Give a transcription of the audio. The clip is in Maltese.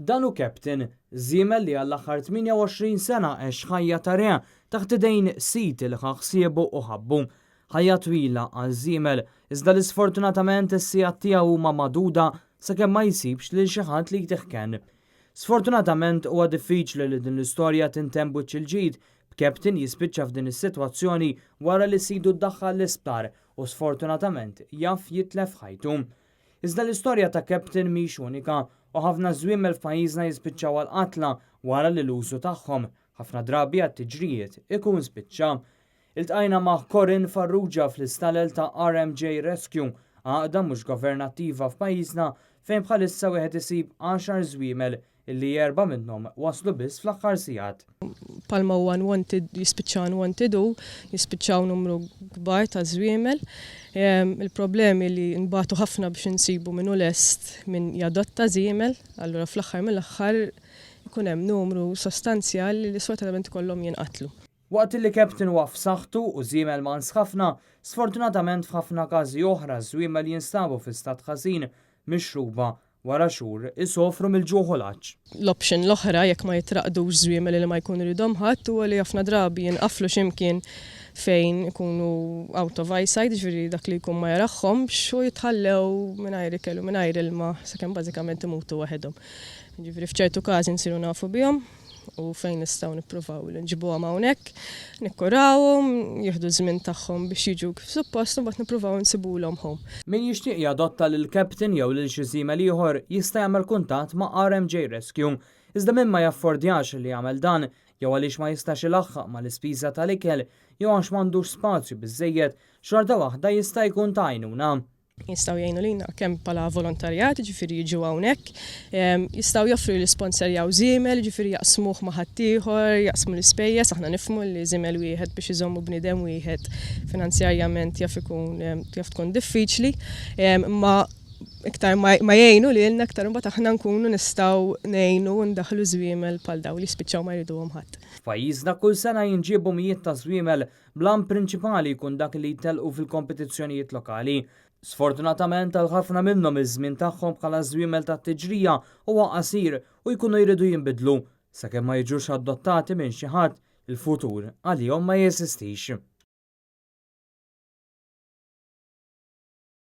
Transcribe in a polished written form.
Dan hu Captain, żiemel li għall-aħħar 28 sena għex ħajja ta' re taħt idejn sid li ħa ħsiebu u ħabbu. Ħajja twila għal żiemel, iżda li sfortunatament is-sigħat tiegħu huma magħduda sakemm ma jsibx lil xi ħadd li jtih kenn. Sfortunatament huwa diffiċli li din l-istorja tintemm b'wiċċ il-ġid, b'Captain jispiċċa f'din is-sitwazzjoni wara li sidu ddaħħal l-isptar u sfortunatament jaf jitlef ħajtu. Iżda l-istorja ta' Captain mhix unika u ħafna żwiemel f'pajjiżna jispiċċaw għal-qatla wara li l-użu tagħhom ħafna drabi għat-tiġrijiet ikun spiċċa. Iltqajna ma' Corinne Farrugia fl-istalel ta' RMJ Rescue, għaqda mhux governattiva f'pajjiżna fejn bħalissa wieħed isib 10 żwiemel illi erba' minnhom waslu biss fl-aħħar sigħat. Palma huwa unwanted, jispiċċa unwanted u jispiċċaw numru kbar ta' żwiemel. Il-problemi li nbatu ħafna biex insibu min hu lest min jadotta żiemel, allura fl-aħħar mill-aħħar ikun hemm numru sostanzjali li sfortunatament kollhom jinqatlu. Waqt li Captain huwa f'saħħtu u żiemel mans ħafna, sfortunatament f'ħafna każi oħra żwiemel jinstabu fi stat ħażin mixruba wara xhur isofru mill-ġuħ u l-għatx. L-option l-oħra, jekk ma jitraqdux żwiemel li ma jkunu jridhom ħadd, huwa li ħafna drabi jinqaflu x'imkien fejn ikunu out of eyesight, ġifieri dak li jkun ma jarahomx u jitħallew mingħajr ikel u mingħajr ilma sakemm bażikament imutu waħedhom. Ġifieri f'ċertu każi nsiru nafu bihom u fejn nistgħu nippruvaw li nġibuhom hawnhekk, nikkurawhom, jieħdu żmien tagħhom biex jiġu kif suppost u mbagħad nippruvaw insibulhom home. Min jixtieq jadotta lil Captain jew lil xi żiemel ieħor jista' jagħmel kuntatt ma' RMJ Rescue. Iżda min ma jaffordjax li jagħmel dan jew għaliex ma jistax ilaħħaq mal-ispiża tal-ikel jew għax m'għandux spazju biżejjed, xorta waħda jista' jkun ta' għajnuna. Jistgħu jgħinu lilna kemm bħala volontarjat, ġifieri jiġu hawnhekk, jistgħu joffru li sponsorjaw żiemel, ġifieri jaqsmuh ma' ħaddieħor, jaqsmu l-ispejjeż, aħna nifhmu li żiemel wieħed biex iżommu bniedem wieħed finanzjarjament jaf ikun jaf tkun diffiċli, imma iktar ma jgħinu lilna iktar imbagħad aħna nkunu nistgħu ngħinu u ndaħlu żwiemel bħal dawn li spiċċaw ma jriduhom ħadd. F'pajjiżna kull sena jinġiebu mijiet ta' żwiemel bl-għan prinċipali jkun dak li jtelqu fil-kompetizzjonijiet lokali. Sfortunatament għal ħafna minnhom iż-żmien tagħhom bħala żwiemel tat-tiġrija huwa qasir u jkunu jridu jinbidlu. Sakemm ma jiġux adottati minn xi ħadd, il-futur għalihom ma jeżistix.